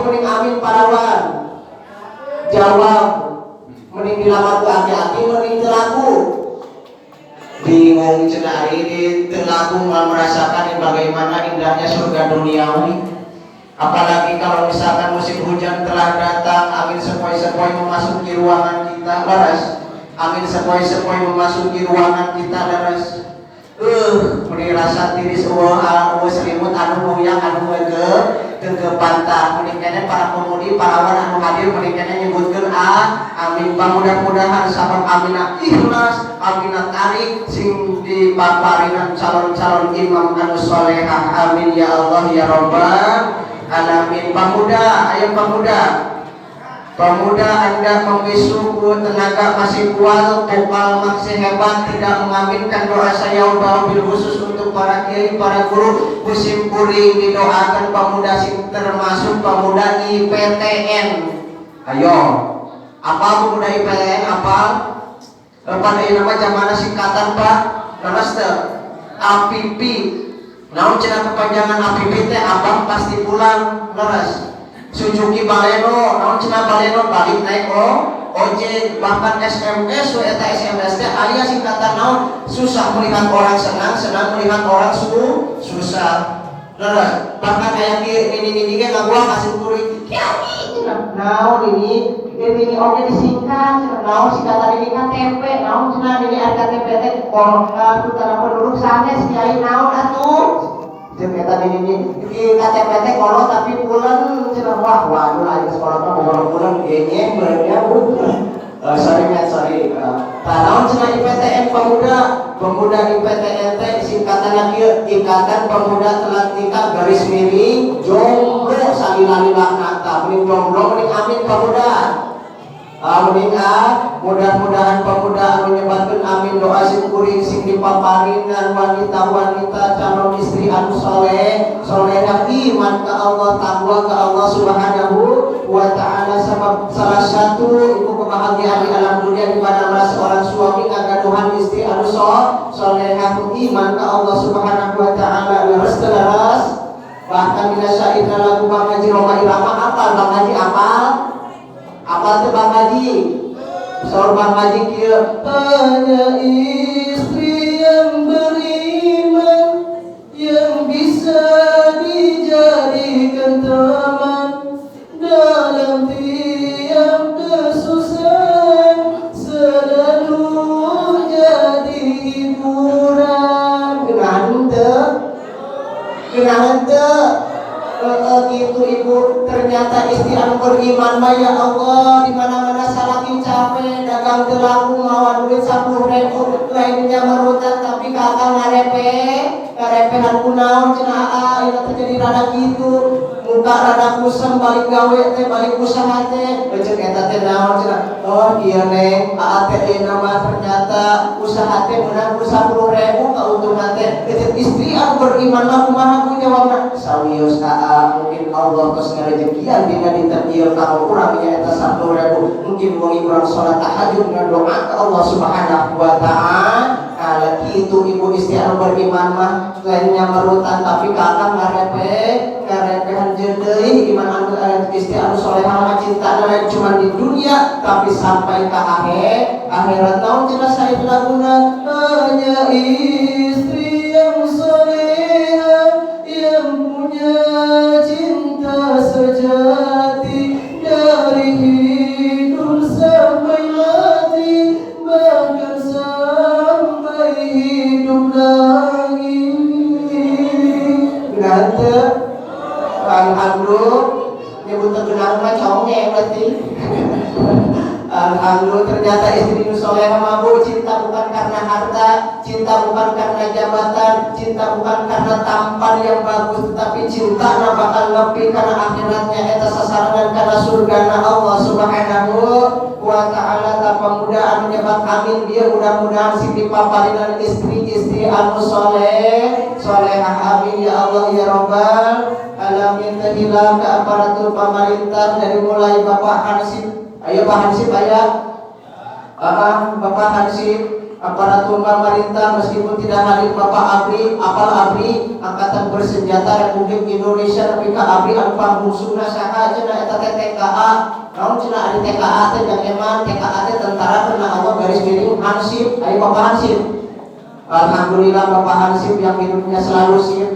Mending amin parawan. Jawab, mending dilamar ku aki-aki, mending teu laku. Bingung cenah, ari ini teu laku merasakan bagaimana indahnya surga duniawi. Apalagi kalau misalkan musim hujan telah datang, angin sepoi-sepoi memasuki ruangan kita, leres. Angin sepoi-sepoi memasuki ruangan kita, leres. Meni rasa tiris, euweuh euweuh selimut anu nguyang anu ke ke pantah. Mending keneh para pemudi parawan anu hadir, mending keneh nyebutkeun ah amin. Mudah-mudahan sabab amina ikhlas, amina tarik, sing dipaparinan calon-calon imam anu solehah. Amin ya Allah ya Rabbal alamin. Pemuda, ayo pemuda. Pemuda, Anda memisu tenaga masih kuat, vokal masih hebat, tidak mengaminkan doa saya bil khusus untuk para kiai, para guru, ku sim kuring didoakan pemuda sing termasuk pemuda IPTN. Ayo, apa pemuda IPTN apa? Pada ini nama zamana singkatan, Pak, leres teu? APP. Naon cenah kepanjangan APP teh? Abang pasti pulang, leres. Suzuki Baleno, naon cenah Baleno? Balik naik oh ojek. Bahkan SMS we, eta SMS teh aya singkatan naon? Susah melihat orang senang, senang melihat orang susah. Leres. Bahkan aya kieu, nini-nini ge ngaguah ka sim kuring, "Kiai," cenah. "Naon ini?" "Ini oge disingkat," cenah. "Naon singkatan ini?" "KTP." "Naon cenah ini KTP teh?" "Kolot tanah penduduk sanes, Kiai." "Naon atuh?" Jeung eta nini iki KTP teh kolot tapi pulen cenah. Wah, waduh, aing sekolah mah boga pulen genyeng beureunya, Bu. Sorry man, sorry. Tah, naon cenah IPTN pemuda? Pemuda IPTN teh singkatan kieu, Ikatan Pemuda Telat Nikah garis miring Jomblo salila-lila. Tah, mending jomblo, mending amin pemuda. Amin ah, mudah-mudahan pemuda anu nyebatkeun amin doa sim kuring sing dipaparinan wanita-wanita calon istri anu soleh, solehah, iman ke Allah, takwa ke Allah Subhanahu wa Ta'ala. Sebab salah satu ibu kebahagiaan di alam dunia di mana mana seorang suami ngagaduhan istri anu solehah, iman ke Allah Subhanahu wa Ta'ala. Leres teu leres? Bahkan dina syair lagu Bang Haji Rhoma Irama, apal Bang Haji? Apal? Apal teu Bang Haji? Saur Bang Haji kieu, "Hanya istri yang beriman yang bisa dijadikan teman dalam tiap kesusahan, selalu jadi hiburan." Genahan teu? Genahan teu? Heeh, gitu ibu. Ternyata istri anu beriman mah, ya Allah, di mana-mana salaki capek dagang teu laku, mawa duit 10.000, lainnya merutan, tapi kakak ngarepe ngarepehan, "Kunaon cenah aa, ieu teh jadi rada kitu, muka rada kusem balik gawe teh, balik usaha teh?" Ceuk eta teh, "Naon cenah?" "Oh iya neng, aa teh ieu mah ternyata usaha teh menang ku 10.000 keuntungan teh." Ceuk istri anu beriman mah kumaha ku jawabna? "Sawios aa, mungkin Allah tos ngarejekian dina dinten ieu ka urang nya eta 10.000. Mungkin wengi urang salat tahajud, ngadoa ka Allah Subhanahu wa Ta'ala." Kitu ibu, istri anu beriman mah lainnya merutan tapi kakak ngarepe ngarepehan. Jeung deui iman anu istri anu solehah mah cinta lain cuma di dunia tapi sampai ke akhir akhirat. Naon cenah sair laguna? "Hanya istri yang soleha yang punya cinta sejati dari hidup sampai mati, bahkan sampai hidup lagi." Ganteng. Alhamdulillah, nyebut terkenal mah conge berarti. Alhamdulillah, ternyata istri nu soleha mah, Bu, cinta bukan karena harta, cinta bukan karena jabatan, cinta bukan karena tampan yang bagus, tetapi cinta bakal lebih karena akhiratnya, eta sasaran karena surgana Allah Subhanahu wa Ta'ala. Tah, pemuda anu nyebat amin dia, mudah-mudahan sing dipaparinan istri-istri anu soleh solehah. Amin ya Allah ya Rabbal alamin. Teu hilap ke aparatur pemerintah dari mulai Bapak Hansip. Ayo Pak Hansip, aya? Bapak Hansip. Aparatur pemerintah meskipun tidak hadir Bapak ABRI, apal ABRI, Angkatan Bersenjata Republik Indonesia, tapi ka ABRI anu pangbungsuna saha cenah eta teh TKA. Naon cenah ari TKA teh jang eman? TKA teh Tentara Karena Allah garis miring Hansip. Ayo Bapak Hansip. Alhamdulillah Bapak Hansip yang hidupnya selalu sip.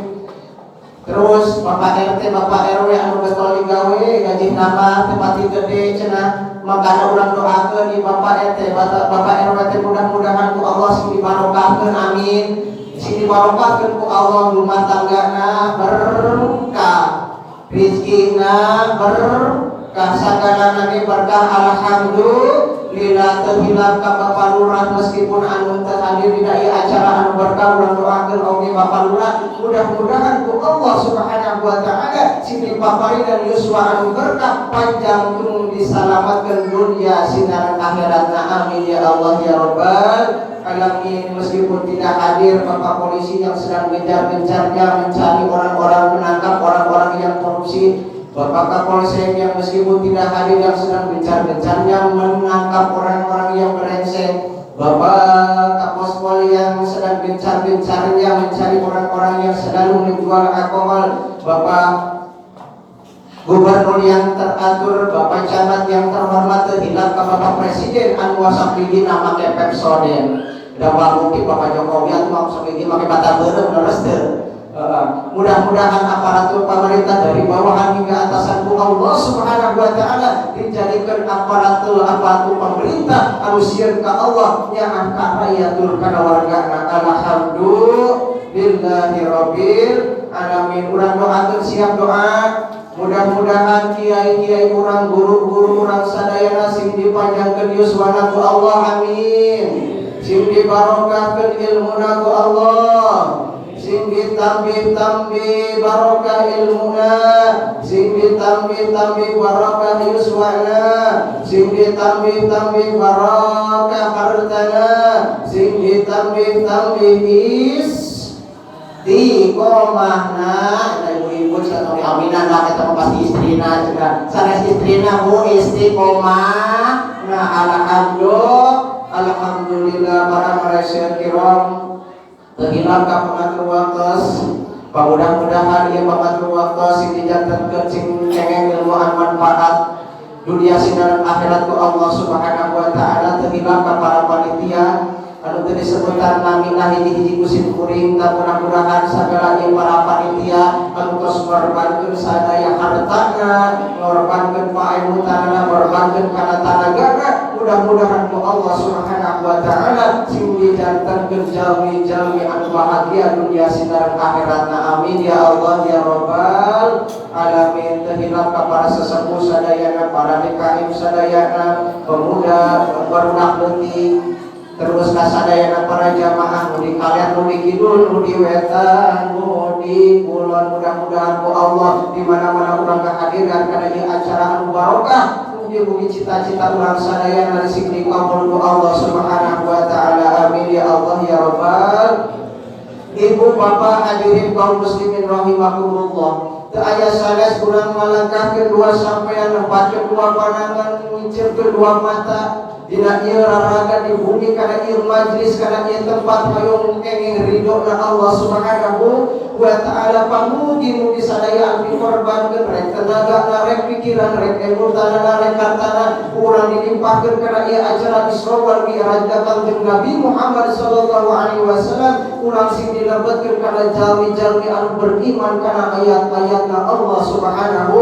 Terus Bapak RT, Bapak RW anu getol digawe, gaji nama tepati gede cenah. Makanya urang doakeun di Bapak RT, Bapak RW teh mudah-mudahan ku Allah sing dibarokahkeun, amin. Sing dibarokahkeun ku Allah rumah tanggana berkah, rizkina berkah, sagalana ge berkah, alhamdulillah. Teu hilap ka Bapak Lurah meskipun anu teu hadir di ieu acara anu berkah, urang doakeun oge Bapak Lurah mudah-mudahan ku Allah Subhanahu wa taala sing dipaparinan yuswa anu berkah, panjang tung disalamatkeun dunia sinaran akhiratna, amin ya Allah ya Rabbal alamin. Meskipun tidak hadir Bapak polisi yang sedang gencar-gencarnya mencari orang-orang, menangkap orang-orang yang korupsi, Bapak Kapolsek yang meskipun tidak hadir yang sedang gencar-gencarnya menangkap orang-orang yang brengsek, Bapak Kapospol yang sedang gencar-gencarnya mencari orang-orang yang selalu menjual alkohol, Bapak Gubernur yang teratur, Bapak Camat yang terhormat, terhilap ke Bapak Presiden anu wasak bigi make Pepsodent. Da mungkin Bapak Jokowi atuh wasak bigi make bata beureum, leres teu? Mudah-mudahan aparatur pemerintah dari bawahan hingga atasan ku Allah Subhanahu wa taala dijadikan aparatur aparatur pemerintah anu sieun ka Allah, nyaah ka rakyat tur kana wargana, alhamdulillahi rabbil alamin. Urang doakeun, siap doa. Mudah-mudahan kiai-kiai urang, guru-guru urang sadayana sing dipanjangkeun yuswana ku Allah, amin. Sing dibarokahkeun ilmuna ku Allah, sing ditambih-tambih barokah ilmuna, sing ditambih-tambih barokah yuswana, sing ditambih-tambih barokah hartana, sing ditambih-tambih istiqomahna. Eta ibu-ibu satong aminan lah, eta mah pasti istrina cenah, sanes istrina bu istiqomah. Nah, alhamdulillah, alhamdulillah. Para Malaysia kiram, teu hilap ka pengatur waktos. Mudah-mudahan ieu pengatur waktos sing dijantenkeun sing kengeng ilmu anu manfaat dunia sinaran akhirat ku Allah Subhanahu wa taala. Teu hilap ka para panitia anu teu disebutan namina hiji-hiji ku sim kuring, tak mudah-mudahan sagala ieu para panitia anu tos ngorbankeun sadaya hartana, ngorbankeun paemutanana, ngorbankeun kana tanagana, mudah-mudahan ku Allah Subhanahu wa taala sing dijantenkeun jalmi-jalmi anu bahagia dunia sinaran akhiratna, amin ya Allah ya Rabbal alamin. Teu hilap ka para sesepuh sadayana, para DKM sadayana, pemuda, barudak leutik, terus ka sadayana para jamaah nu di kaler, nu di kidul, nu di wetan, nu di kulon, mudah-mudahan ku Allah di mana-mana urang kehadiran kana ieu acara anu barokah, mugi-mugi cita-cita urang sadayana sing dikabul ku Allah Subhanahu wa taala, amin ya Allah ya Rabbal. Ibu bapak hadirin kaum muslimin rahimakumullah, teu aya sanes urang ngalangkahkeun dua sampean, nempatkeun dua pandangan, ngincirkeun dua mata dina ieu raraga di bumi, kana ieu majlis, kana ieu tempat, hoyong kenging ridho na Allah Subhanahu wa taala. Pamugi-mugi sadaya anu dikorbankeun, rek tenaga, rek pikiran, rek ilmu, rek hartana, urang dilimpahkeun kana ieu acara Isra wal Mi'raj Kanjeng Nabi Muhammad sallallahu alaihi wasallam, urang sing dilebetkeun kana jalmi-jalmi anu beriman kana ayat-ayatna Allah Subhanahu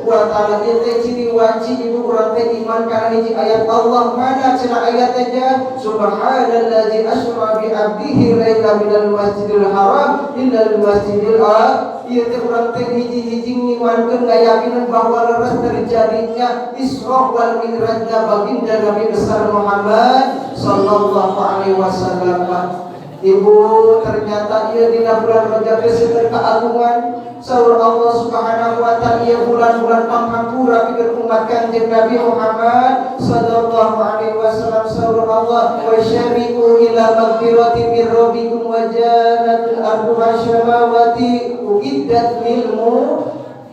wa taala. Ieu teh ciri wanci ibu urang teh iman kana hiji ayat Allah. Mana cenah ayat teh? Subhanallazi asra bi 'abdihi laila minal masjidil haram ilal masjidil aqsa. Ieu teh urang teh hiji-hiji ngimankeun, ngayakinan bahwa leres terjadinya Isra wal Mi'rajna baginda Nabi besar Muhammad sallallahu alaihi wasallam. Ibu, ternyata ieu dina bulan Rajab teh seueur keagungan. Saur Allah Subhanahu wa taala, ieu bulan-bulan panghampura pikeun umat Kanjeng Nabi Muhammad sallallahu alaihi wasallam. Saur Allah, wa syari'u ila magfirati mir rabbikum wa jannatin arduha samawati uiddat lil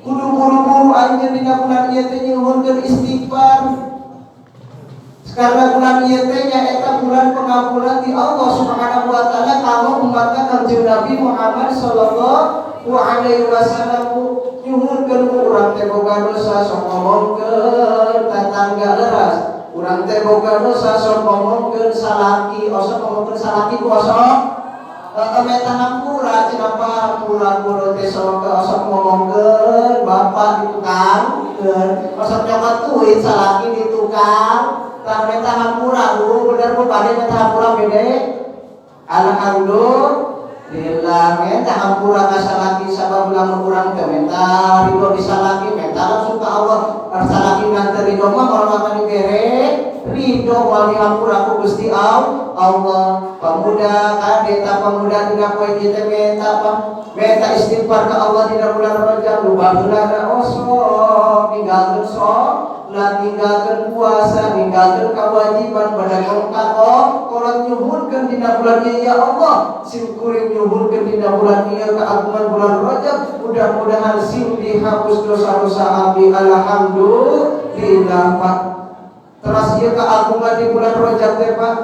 kudu buru-buru anjeun dina bulan ieu teh nyuhunkeun istighfar. Karena bulan ieu teh nyaeta bulan pengampunan di Allah Subhanahu wa taala kanggo umatna Kangjeng Nabi Muhammad sallallahu alaihi wasallam. Nyuhunkeun urang teh boga dosa sok ngomongkeun tatangga leras, urang teh boga dosa sok ngomongkeun salaki, osok ngomongkeun salaki ku osok meta hampura cenah, hampura kulo teh sok osok ngomongkeun bapak di tukang, osok nyokot duit salaki di tukang. Tah, meta hampura, Bu, bener Bu, bade meta hampura bede. Alhamdulillah meta hampura ka salaki, sabab lamun urang teh meta ridho di salaki, meta langsung ka Allah. Salaki nanti ridho mah moal akan dibere ridho, moal dihampura ku Gusti Allah. Pemuda kade ta, pemuda dina poe ieu teh meta apa? Meta istighfar ka Allah dina bulan Rajab. Nu baheulana osok ninggalkeun sholat, ninggalkeun puasa, ninggalkeun kewajiban, badagong ka kolot, nyuhunkeun dina bulan ieu, ya Allah, sim kuring nyuhunkeun dina bulan ieu keagungan bulan Rajab, mudah-mudahan sing dihapus dosa-dosa abdi. Alhamdulillah, Pak. Terus ieu keagungan di bulan Rajab teh, Pak,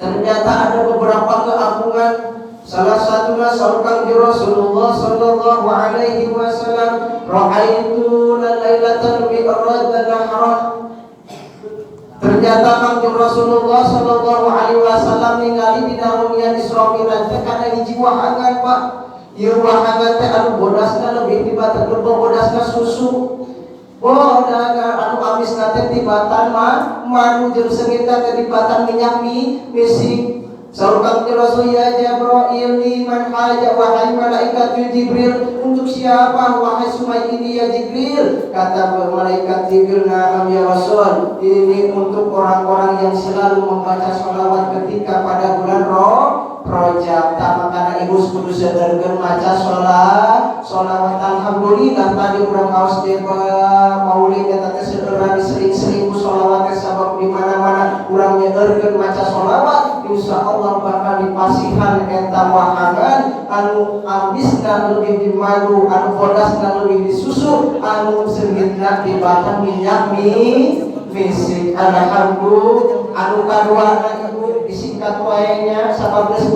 ternyata ada beberapa keagungan. Salah satunya saur Kangjeng Rasulullah sallallahu alaihi wasallam, ra'aitu lailatal mi'raj nahra. Ternyata Kangjeng Rasulullah sallallahu alaihi wasallam ningali dina wengian Isra Mi'raj teh kana hiji wahangan, Pak. Ieu wahangan teh anu bodasna lebih tibatan bodasna susu. Bodaga anu amisna teh tibatan mah madu, jeung seungitna teh tibatan minyak mi misik. Saur Kangjeng Rasul, ya Jibril liman haja, wahai malaikat Jibril, untuk siapa wahai sungai ini ya Jibril? Kata malaikat Jibril, na'am ya Rasul, ini untuk orang-orang yang selalu membaca sholawat ketika pada bulan Rajab. Tak makana ibu kudu seueurkeun maca sholawat. Alhamdulillah tadi urang ngaos di maulid eta teh seueuran sering-sering ku sholawat teh, sabab di mana-mana urang nyeueurkeun maca sholawat, insyaallah bakal dipasihan eta wahangan anu amisna lebih di madu, anu bodasna lebih di susu, anu seungitna tibatan minyak mi misik. Alhamdulillah. Anu kaduana, ibu, disingkat wae nya sabab geus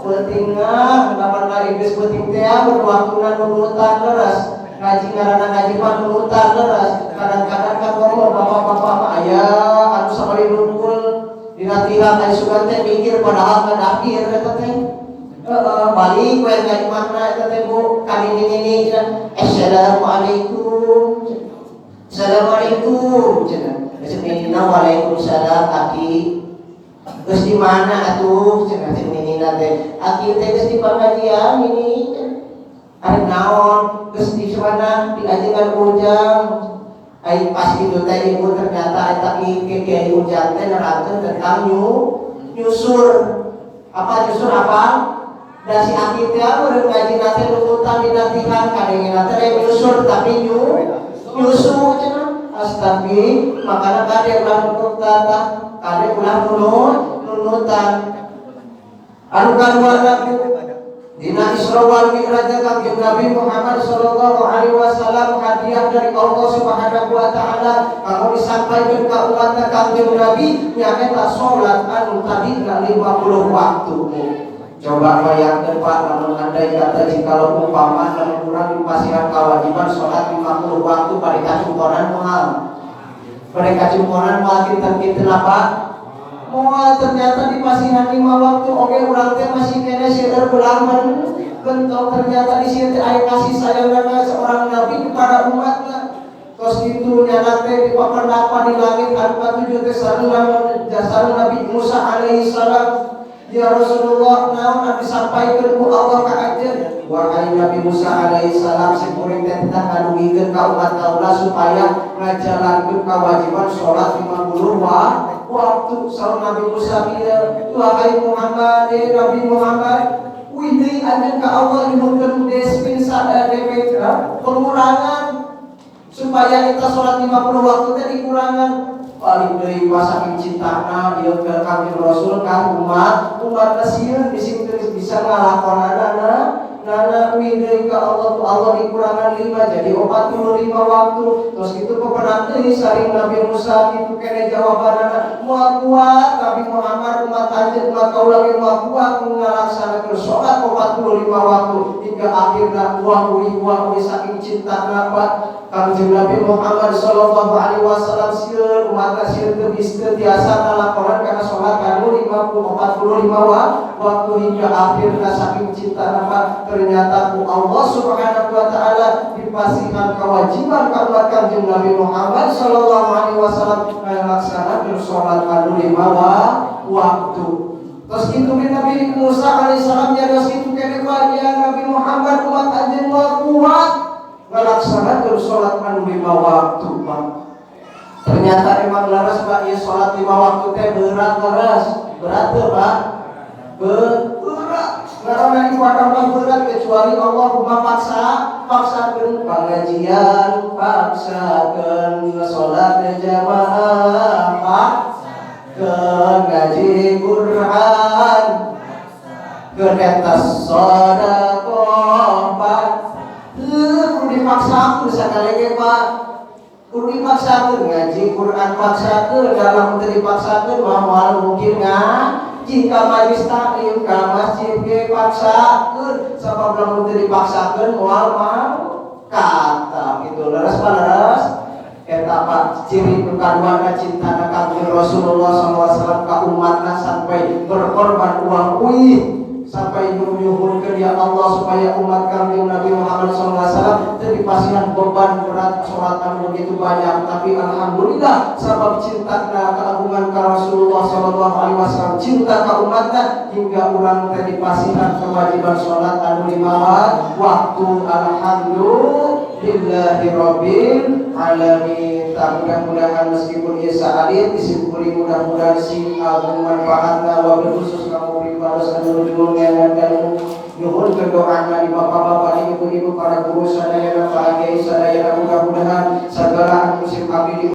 peutingan, lamun geus peuting teh waktuna nunutan leres. Ngaji ngaranna ngaji mah nunutan leres. Kadang-kadang kan ngomong bapak-bapak mah aya anu sakali nungkul dina tihang, aya sugan teh mikir padahal kan akhir eta teh. Heeh, balik we ka imahna eta teh, Bu, kanini-nini cenah, assalamualaikum. Assalamualaikum cenah. Geus ninina, waalaikumsalam aki. Geus di mana atuh cenah cek ninina teh. Aki teh geus di pengajian ini. Ari naon? Geus di mana? Diajengan Ujang. Ai pas itu teh ibu ternyata eta Kiai Ujang teh nerangkeun tentang nyusur. Apa nyusur apa? Da si aki teh udah ngaji nate nututan dina tihang, kadengena teh nyusur tapi nyusu cenah. Astaga, makanya kade ulah nunutan tah, kade ulah nunutan. Anu kadua, dina Isra wal Mi'raj Kangjeng Nabi Muhammad sallallahu alaihi wasallam hadiah dari Allah Subhanahu wa taala kanggo disampaikan ka umatna Kangjeng Nabi nyaeta salat anu tadina 50 waktu. Coba bayangkan, Pak, lamun andai kata jikalau umpama lamun urang dipasihan kewajiban sholat 50 waktu, pada kacumponan moal? Pada kacumponan moal kinten-kinten apa? Moal. Ternyata dipasihan 5 waktu oke urang teh masih kene seueur belang bentok. Ternyata di sini teh aya kasih sayang seorang nabi kepada umatnya. Tos kitu nyana teh di papan di langit anu katujuh teh sareng Nabi Musa alaihi salam. Ya Rasulullah, naon anu disampaikan ku Allah ka anjeun? Wahai Nabi Musa alaihi salam, simkuring teh titah ngadugikeun ka umat kaula supaya ngajalankeun kewajiban salat 50 waktu. Saur Nabi Musa kieu, wahai Muhammad, eh Nabi Muhammad, wih deui anjeun ka Allah nyuhunkeun dispensa DP pengurangan supaya kita sholat 50 waktu teh dikurangan. Paling deui saking cintana ieu ke Kangjeng Rasul ka umat, umat sieun bisi teu bisa ngalakonanana. Nana uih deui ka Allah, Allah dikurangan 5 jadi 45 waktu. Terus itu pepenak deui saring Nabi Musa kitu kene jawabanana moal kuat Nabi Muhammad umat anjeun umat kaula ge moal kuat ngalaksanakeun salat 45 waktu hingga akhirna wah uih saking cintana Pak Kangjeng Nabi Muhammad sallallahu alaihi wasallam sieun umatna sieun teu teu tiasa ngalakonan kana salat anu 45 waktu hingga akhirna saking cintana Pak ternyata ku Allah Subhanahu wa taala dipasihan kewajiban ka umat Kangjeng Nabi Muhammad sallallahu alaihi wasallam ngalaksanakeun salat anu 5 waktu. Terus kitu Nabi Musa alaihissalam nyarios kitu kene Pak ya Nabi Muhammad umat anjeun moal kuat ngalaksanakeun salat anu 5 waktu Pak. Ternyata emang leres Pak ieu salat 5 waktu teh berat leres. Berat teu Pak? Berat. Karena ibadah mah berat kecuali Allahumma paksakeun pengajian, paksakeun salat jamaah, paksakeun ngaji Quran, keun eta sedekah Pak. Kudu dipaksakeun sakali ge Pak. Kudu dipaksakeun ngaji Quran paksakeun dalam teu dipaksakeun mah moal mungkin ngaji ka majlis taklim ka masjid ge paksakeun sabab lamun teu dipaksakeun moal mau kata gitu leres Pak leres eta Pak ciri nu kaduana cintana Kangjeng Rasulullah SAW ka umatna sampai berkorban uang uih sampai nyuhunkeun ya Allah supaya umat Kangjeng Nabi Muhammad SAW teu dipasihan beban berat salat anu begitu banyak tapi alhamdulillah sabab cintana keagungan ka Rasulullah sallallahu alaihi wasallam cinta ka umatna hingga urang teh dipasihan kewajiban salat anu 5 waktu. Alhamdulillahirabbil alamin. Tak mudah-mudahan meskipun ieu saalit disimpuli mudah-mudahan sing agung manfaatna wabil khusus kamu pribados anu nuju ngeunaan ilmu. Nyuhun ke doana di bapak-bapak di ibu-ibu para guru sadayana para kiai sadayana mudah-mudahan segala anu sim abdi.